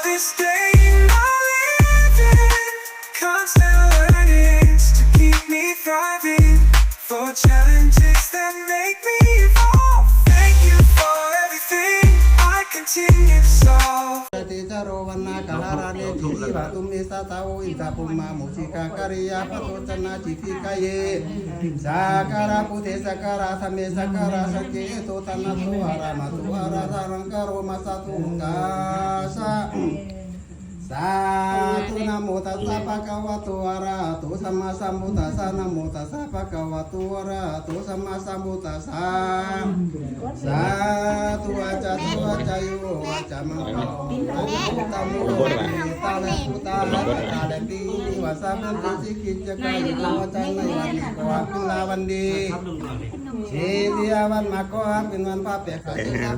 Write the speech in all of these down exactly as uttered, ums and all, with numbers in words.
This day in my living, constant learnings to keep me thriving. For challenges that make me evolve. Thank you for everything. I continue to solve. Te charo vana kaharane jiva tummi satao insa puma musika kariya pato chana chiti kaye. Sakara pute sakara same sakara sake to tana to ara matu ara sarangkaro masatu kasa. Sādhu. Namo tassa bhagavato arahato sammāsambuddhassa. Namo tassa bhagavato arahato sammāsambuddhassa. Sādhu. Acca so acca yo vacca maṅgalaṃ. Uttamo tale sutta tale ti vasa bhante sikicca kayo vacana yami ko apin lavan di. Sisi avan mako apin van pape kayo.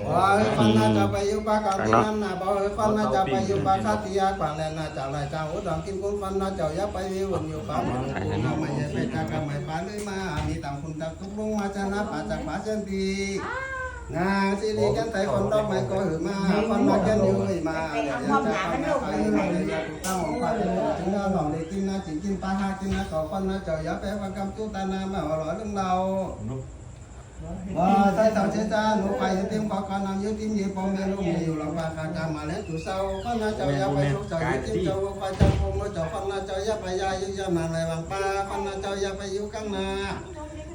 ขอให้ข้าพเจ้าไปอยู่บ้านเก่าที่นั่นนะ ขอให้ข้าพเจ้าไปอยู่บ้านข้าที่ยากกว่าแดนนา เจ้าไร่เจ้าอุดรกินกุ้ง ข้าพเจ้าอย่าไปวิวอยู่ป่าเมืองกรุง เอาไม่ใช่ไปจากกำไมป่าเลยมา มีต่างคนต่างตกลงมาชนะป่าจากป่าเช่นดี นางสิริกันไทยคนดอกไม้ก็หือมา คนมากันอยู่มา เดี๋ยวจะไปมาไปมา เดี๋ยวจะถูกตั้งของข้าพเจ้าถึงหน้าหนองเลยกินน้าจิ๋งกินปลาหากินน้าเขา ข้าพเจ้าอย่าไปฟังคำตู้ตานามาหัวเราะเรื่องเรา ว่าใส่เต่าเสียจาหนูไปเต็มขอขอนำยืดติ้มยืดปองเมียลูกเมียอยู่หลังบ้านข้าจามาแล้วสู่เศร้า ข้าพเจ้าอย่าไปทุกข์เจ้ายืดติ้มเจ้าลูกไปจำพงแล้วเจ้า ข้าพเจ้าอย่าไปยายืดยามนานในวังป้า ข้าพเจ้าอย่าไปอยู่ข้างหน้า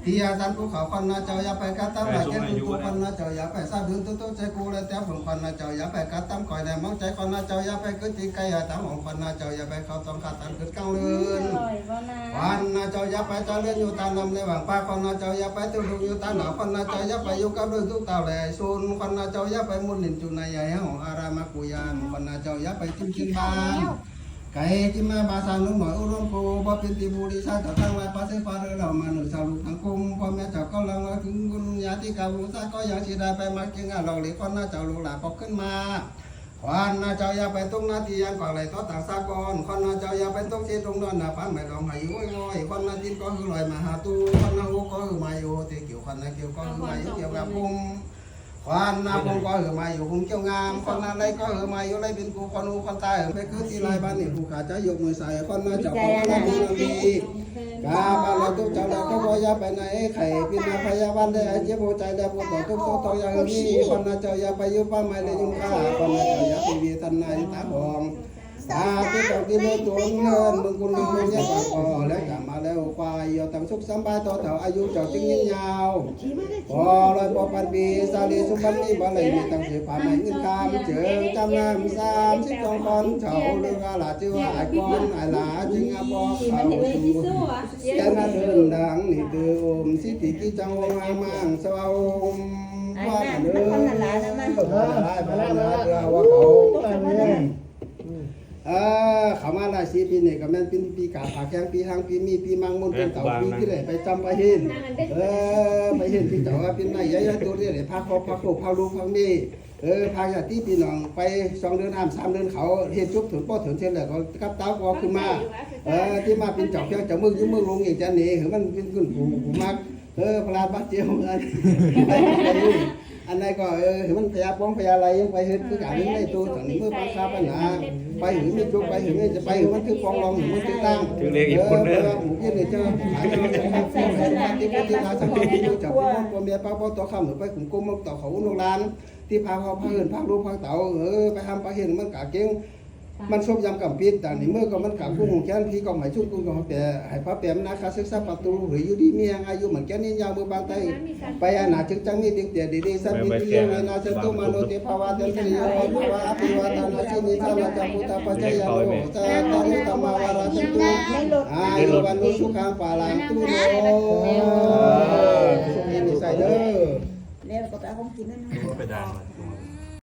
ที่อาสันภูเขา ข้าพเจ้าอย่าไปกัดตั้งหลายแก้วทุกข์ ข้าพเจ้าอย่าไปซาดึงทุกข์ทุกข์ใจกูและแต่ผม ข้าพเจ้าอย่าไปกัดตั้งคอยในมองใจ ข้าพเจ้าอย่าไปกึศที่ไกลหาตั้งของ ข้าพเจ้าอย่าไปเข้าต้องขาดตันกึศกลางเรือน ขวัญนะเจ้าอย่าไปเจ้าเลื่อนอยู่ตาน้ำในหว่างปาก ขวัญนะเจ้าอย่าไปตึกลุกอยู่ตาหนาว ขวัญนะเจ้าอย่าไปอยู่กับเรื่องทุกข์เต่าแหล่ซุน ขวัญนะเจ้าอย่าไปมุนหนินจุในใหญ่ห้องอารามกุยาน ขวัญนะเจ้าอย่าไปตึกกินบ้าน ไก่ที่มาบาสานุหน่อยอุรมโพบ่เป็นที่บูริชาเจ้าทั้งหลายปาเสพาเรือเรามาหนึ่งสาวลูกทั้งกลม พ่อแม่เจ้าก็ลังว่าถึงบุญญาติกาวงศาก็ยังสิได้ไปมาเก่งอ่ะเราเลย ขวัญนะเจ้าลูกหลานปอกขึ้นมา ขวัญนะเจ้าอย่าไปตกหน้าที่ยังกว่างไหลต่อต่างสากล ขวัญนะเจ้าอย่าไปตกที่ตรงนั้นนะ พันไม่ลองให้อยู่ง่อยๆ ขวัญนะจินก็คือลอยมาหาตู้ ขวัญนะหูก็คือมาอยู่ที่เกี่ยว ขวัญนะเกี่ยวก็คือมาอยู่เกี่ยวกับภูมิ ขวัญนะภูมิก็คือมาอยู่ภูมิเกี่ยวงาม ขวัญนะไรก็คือมาอยู่ไรเป็นกู ขวัญหูขวัญตาเออไปคือที่ไรบ้านนี่ผู้ขาจะยกมือใส่ ขวัญนะเจ้าของขวัญนะมีน้ำดี กาบาลาตุกเจ้าแล้วก็บ่อย่าไปไหน ไข้พิษมาพยาบาลได้เจ็บหัวใจแล้วปวดหัวทุกข์โศกทองอย่าเอิ้นมี ขวัญนะเจ้าอย่าไปอยู่ป่าไม้และยุงข้า ขวัญนะเจ้าอย่าไปเวียนทันในตาบอง สาธุเจ้าที่รู้ตัวเงินมึงคุณรู้เนี่ยปากคอแล้วจะมาแล้วควายยอดตั้งสุขสำบายต่อเท่าอายุเจ้าจึงยืนยาว ขอร้อยปอพันปีสาลีสุพรรณมีบารมีตั้งเสพาไม่เงินคำเจิงจำนำสามสิบสองคนเจ้าเรื่องอาลาชื่อว่าไอ้ก้อนไอ้หลาจึงอาบอกเขาสู่ แต่มาเดินดังนี่เติมสิทธิกิจจังวงอามังสวาองค์ว่าเดิม เออ เขามาหลายสิบปีนี่ก็แม่นเป็นปีกาผาแข้งปีหังปีมีปีมังมุนเป็นเต่าปีที่ไหนไปจำไปเห็น เออ ไปเห็นที่เจ้าว่าเป็นนายใหญ่ตัวเรียกเลยพระครอบพระโคพระลูกพระเมย์ เออ พาญาติพี่น้องไปสองเดือนห้ามสามเดือนเขาเฮ็ดจบเถิงป้อเถิงเสร็จแล้วก็กลับเต้าก็ขึ้นมา เออ ที่มาเป็นเจ้าเพียงเจ้าเมืองอยู่เมืองหลวงอย่างจันนี่ คือมันเป็นขึ้นผู้ผู้มัก เออ พลาดบาดเจ็บอัน อันนั้นก็ เออ คือมันพยาป้องพยาอะไรยังไปเฮ็ดคือการนี้ได้ตัวตอนนี้เมื่อปังคาปัญหา ไปหือไม่จบไปหือไม่จะไปหือมันถือปองรองหือมันถือตั้ง ถือเลขอีกคนเด้อ เออ เพราะว่าผู้เฮ็ดเนี่ยเจ้า ที่ผู้ที่มาสังคมที่รู้จักผู้คนพ่อแม่ป้าพ่อต่อคำหรือไปกลุ่มกลมต่อเขาลูกหลาน ที่พาเขาพาเอิ้นพาลูกพาเต๋า เออ ไปทำไปเห็นมันกะเก่ง มันซบยำกำปิด ดังนี้เมื่อก็มันกะกุ้งแค้นพี่ก็หมายชุกกุ้งก็แปร ให้พระแปรมันนาคาศึกษาประตู หรืออยู่ดีมีแรงอายุเหมือนแก้นนินยาวมือบางไต ไปอาณาจึกจังมีเด็กเตียดีดีสัตว์มีที่อยู่ในนาเชิญตัวมนุษย์ที่ภาวะเต็มที่อยู่ภาวะอภิวาทานาสินิสาราจังพุทธปัจจยาโนสาตานุตมาวาราสิตุอายุวันนุสุขังปาลังตุโน สุขีนิสัยเด้อ แล้วก็ไปเอาของกินนั่นนะ ไปด่ามัน